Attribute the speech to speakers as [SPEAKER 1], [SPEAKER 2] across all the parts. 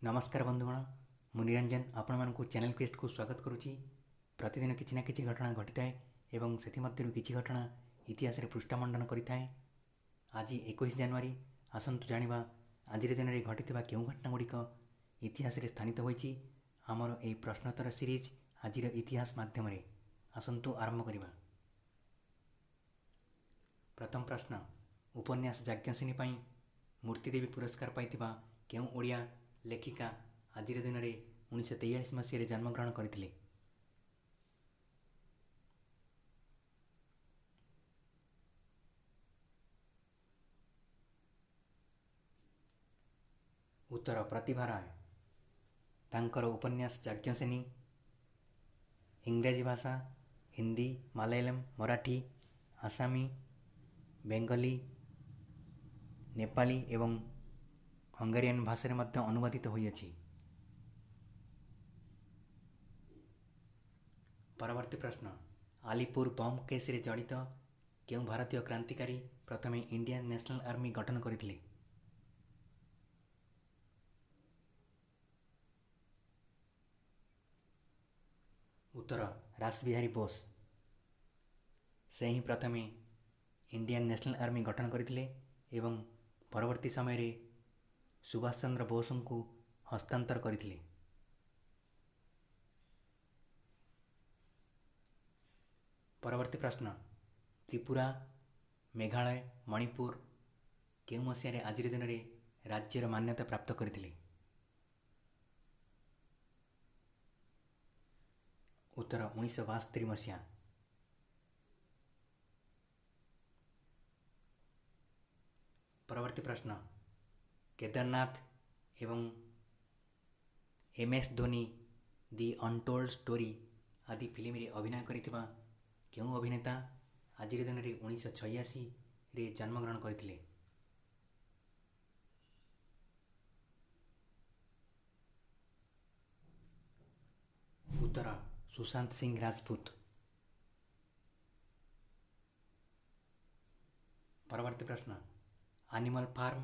[SPEAKER 1] ନମସ୍କାର ବନ୍ଧୁଗଣ, ମୁଁ ନିରଞ୍ଜନ ଆପଣମାନଙ୍କୁ ଚ୍ୟାନେଲ୍ କ୍ୱେଷ୍ଟକୁ ସ୍ୱାଗତ କରୁଛି। ପ୍ରତିଦିନ କିଛି ନା କିଛି ଘଟଣା ଘଟିଥାଏ ଏବଂ ସେଥିମଧ୍ୟରୁ କିଛି ଘଟଣା ଇତିହାସରେ ପୃଷ୍ଠା ମଣ୍ଡନ କରିଥାଏ। ଆଜି 21 ଜାନୁଆରୀ, ଆସନ୍ତୁ ଜାଣିବା ଆଜିର ଦିନରେ ଘଟିଥିବା କେଉଁ ଘଟଣା ଗୁଡ଼ିକ ଇତିହାସରେ ସ୍ଥାନିତ ହୋଇଛି ଆମର ଏହି ପ୍ରଶ୍ନୋତ୍ତର ସିରିଜ୍ ଆଜିର ଇତିହାସ ମାଧ୍ୟମରେ। ଆସନ୍ତୁ ଆରମ୍ଭ କରିବା। ପ୍ରଥମ ପ୍ରଶ୍ନ, ଉପନ୍ୟାସ ଯାଜ୍ଞସେନୀ ପାଇଁ ମୂର୍ତ୍ତିଦେବୀ ପୁରସ୍କାର ପାଇଥିବା କେଉଁ ଓଡ଼ିଆ ଲେଖିକା ଆଜିର ଦିନରେ 1943 ମସିହାରେ ଜନ୍ମଗ୍ରହଣ କରିଥିଲେ? ଉତ୍ତର ପ୍ରତିଭା ରାୟ। ତାଙ୍କର ଉପନ୍ୟାସ ଯାଜ୍ଞସେନୀ ଇଂରାଜୀ ଭାଷା, ହିନ୍ଦୀ, ମାଲାୟାଲମ, ମରାଠୀ, ଆସାମୀ, ବେଙ୍ଗଲୀ, ନେପାଳୀ ଏବଂ ହଙ୍ଗାରିଆନ୍ ଭାଷାରେ ମଧ୍ୟ ଅନୁବାଦିତ ହୋଇଅଛି। ପରବର୍ତ୍ତୀ ପ୍ରଶ୍ନ, ଆଲିପୁର ବମ୍ କେସ୍ରେ ଜଡ଼ିତ କେଉଁ ଭାରତୀୟ କ୍ରାନ୍ତିକାରୀ ପ୍ରଥମେ ଇଣ୍ଡିଆନ୍ ନ୍ୟାସନାଲ୍ ଆର୍ମି ଗଠନ କରିଥିଲେ? ଉତ୍ତର ରାସବିହାରୀ ବୋଷ। ସେ ହିଁ ପ୍ରଥମେ ଇଣ୍ଡିଆନ୍ ନ୍ୟାସନାଲ୍ ଆର୍ମି ଗଠନ କରିଥିଲେ ଏବଂ ପରବର୍ତ୍ତୀ ସମୟରେ ସୁଭାଷ ଚନ୍ଦ୍ର ବୋଷଙ୍କୁ ହସ୍ତାନ୍ତର କରିଥିଲେ। ପରବର୍ତ୍ତୀ ପ୍ରଶ୍ନ, ତ୍ରିପୁରା, ମେଘାଳୟ, ମଣିପୁର କେଉଁ ମସିହାରେ ଆଜିର ଦିନରେ ରାଜ୍ୟର ମାନ୍ୟତା ପ୍ରାପ୍ତ କରିଥିଲେ? ଉତ୍ତର 1972 ମସିହା। ପରବର୍ତ୍ତୀ ପ୍ରଶ୍ନ, କେଦାରନାଥ ଏବଂ M S Dhoni the untold story ଆଦି ଫିଲ୍ମରେ ଅଭିନୟ କରିଥିବା କେଉଁ ଅଭିନେତା ଆଜିର ଦିନରେ 1986ରେ ଜନ୍ମଗ୍ରହଣ କରିଥିଲେ? ଉତ୍ତର ସୁଶାନ୍ତ ସିଂ ରାଜପୁତ। ପରବର୍ତ୍ତୀ ପ୍ରଶ୍ନ, ଆନିମଲ୍ ଫାର୍ମ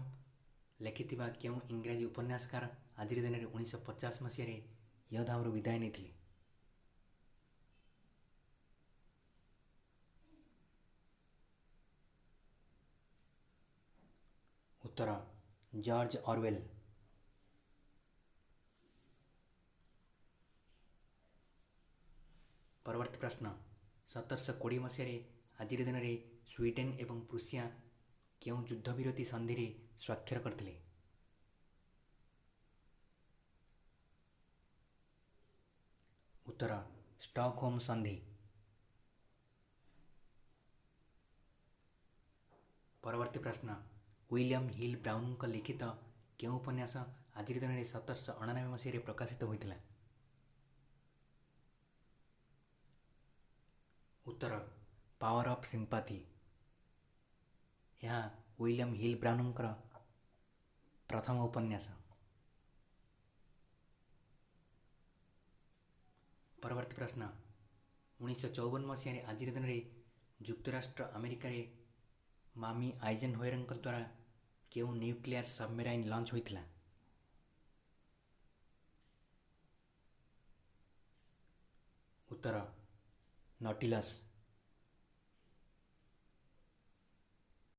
[SPEAKER 1] ଲେଖିଥିବା କେଉଁ ଇଂରାଜୀ ଉପନ୍ୟାସକାର ଆଜିର ଦିନରେ 1950 ମସିହାରେ ଇହଧାମରୁ ବିଦାୟ ନେଇଥିଲେ? ଉତ୍ତର ଜର୍ଜ ଅରୱେଲ୍। ପରବର୍ତ୍ତୀ ପ୍ରଶ୍ନ, 1720 ମସିହାରେ ଆଜିର ଦିନରେ ସ୍ୱିଡେନ୍ ଏବଂ ପ୍ରୁସିଆ କେଉଁ ଯୁଦ୍ଧବିରତି ସନ୍ଧିରେ ସ୍ୱାକ୍ଷର କରିଥିଲେ? ଉତ୍ତର ଷ୍ଟକହୋମ୍ ସନ୍ଧି। ପରବର୍ତ୍ତୀ ପ୍ରଶ୍ନ, ୱିଲିୟମ୍ ହିଲ୍ ବ୍ରାଉନଙ୍କ ଲିଖିତ କେଉଁ ଉପନ୍ୟାସ ଆଜିର ଦିନରେ 1789 ମସିହାରେ ପ୍ରକାଶିତ ହୋଇଥିଲା? ଉତ୍ତର ପାୱାର ଅଫ୍ ସିମ୍ପାଥି। ଏହା ୱିଲିୟମ୍ ହିଲ୍ ବ୍ରାଉନଙ୍କର ପ୍ରଥମ ଉପନ୍ୟାସ। ପରବର୍ତ୍ତୀ ପ୍ରଶ୍ନ, 1954 ମସିହାରେ ଆଜିର ଦିନରେ ଯୁକ୍ତରାଷ୍ଟ୍ର ଆମେରିକାରେ ମାମି ଆଇଜେନହୋଏରଙ୍କ ଦ୍ୱାରା କେଉଁ ନ୍ୟୁକ୍ଲିୟର ସବମେରାଇନ୍ ଲଞ୍ଚ ହୋଇଥିଲା? ଉତ୍ତର ନଟିଲସ୍।